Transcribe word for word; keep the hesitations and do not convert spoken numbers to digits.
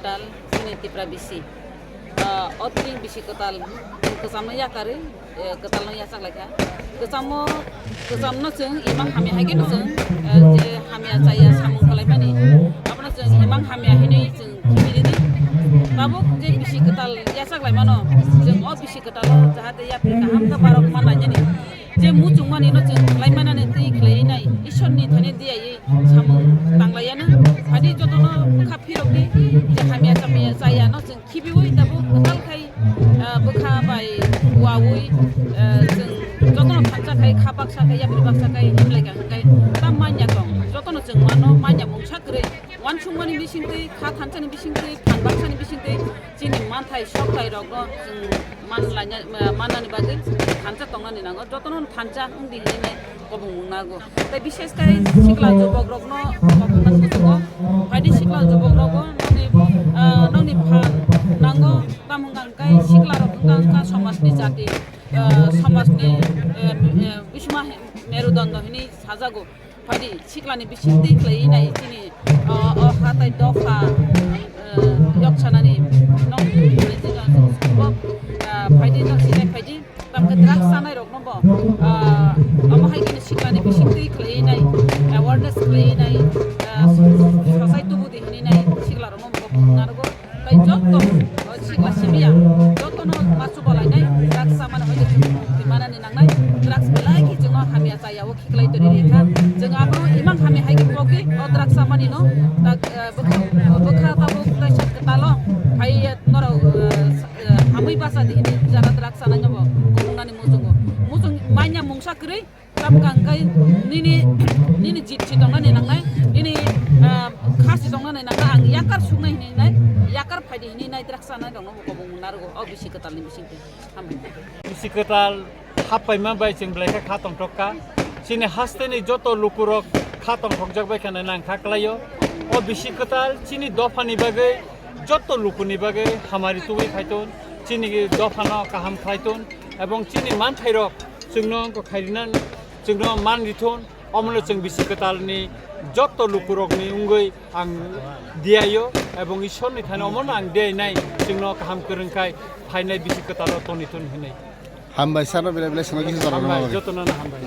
Kwtal, chini Tipra bisi. Ah, o tini bisi kwtal, kwchamno yakarwi, eh, kwtalno yachak laikha. Kwchamo, kwchamno chwng imang hamya hai kheno chwng, eh, je hamya chaya samung khlaimani, abono chwng imang hamya hinwi chwng khibi ridi. Tabuk je bisi kwtal yachak laimano, chwng o bisi kwtalo jahate yapri kaham khe barok manlainani. Je muchungmani no chwng khlaimanani twi khlaiwi nai, Ishorni thani diyaiwi samung tanglaiya nang. Phadi jotono bwkha phirokdi, je hamya chamya chaya no chwng khibiwi tabuk kwtal khai, ah, bwkha bai wawi, ah, chwng jotono thansa khai, kha baksa khai, yapri baksa khai, himlai kha hwnkhe tam manya tong. Jotono chwng mano manya mungsa kwrwi, uansukmani bisingtwi, kha thansani bisingtwi, phan baksani bisingtwi, chini manthai sokthai rokno chwng man laina, mannani bagwi thansa tongnani nango. Jotono thansa wngdi hinwi nai kobong wngnago. Tei bishes kai sikla jubok rokno kobong wngna susugo. Phaidi sikla jubok rogo noni, ah, noni phan nango, tam wngkha hwnkhe sikla rok wngkha, wngkha somajni jati, ah, somajni, eh, eh, bisma merudondo hinwi sajago. Phaidi siklani bising twi khlaiwi nai chini, o, o hatai dopha, eh, yok sanani nok, eh, phaidi nok sinai phaidi. Tamkhe drugs sanai rokno bo, ah, omo hai kheno siklani bising twi khlaiwi nai, awareness khlaiwi nai, ah, society tubudi hinwi nai sikla rokno bo narwgo. Tai jotto, o, sikla simiya, jottono masu bolainai, drugs samani hoide chwng mukti manani nangnai, drugs belai khe chwngno hamya chaya o khiklai toni rikha. Chwng abono imang hamya hai khe pokdi, o drugs samani no, tak, eh, bwkha, bwkha tabuk tai sat kwtalo, hai norok, eh, hamwi basa di hinwi jara drugs sanai no bo, kubungnani muchungo. Muchung manya mungsa kwrwi, Tam kang kai nini, nini jit si tongna ni nangnai, nini, ah, kha si tongna ni nangnai, ang yakar suknai hinwi nai, yakar phaidi hinwi nai, drak sanai rokno bo kobong narwgo, o bisi kwtal ni bising twi. Hambai. Bisi kwtal happaima bai chwng belai khe kha tongthok kha. Chini haste ni joto lukurok kha tongthokjak bai khe nang kha kwlaio. O bisi kwtal chini dopha ni bagwi, joto luku ni bagwi hamari tubui phai ton, chini dopha no kaham khlai ton, ebong chini manthairok chwngno wngkha khairina, chwngno man rithun, omono chwng bisi kwtalni jotto lukurokni wngwi ang diyaio, ebong Ishorni thani omono ang diyainai, chwngno kaham kwrwngkhai phainai bisi kwtalo tonithun hinwi. Hambai sano belai belai sano kisa jorano hambai, hambai. Jotono hambai.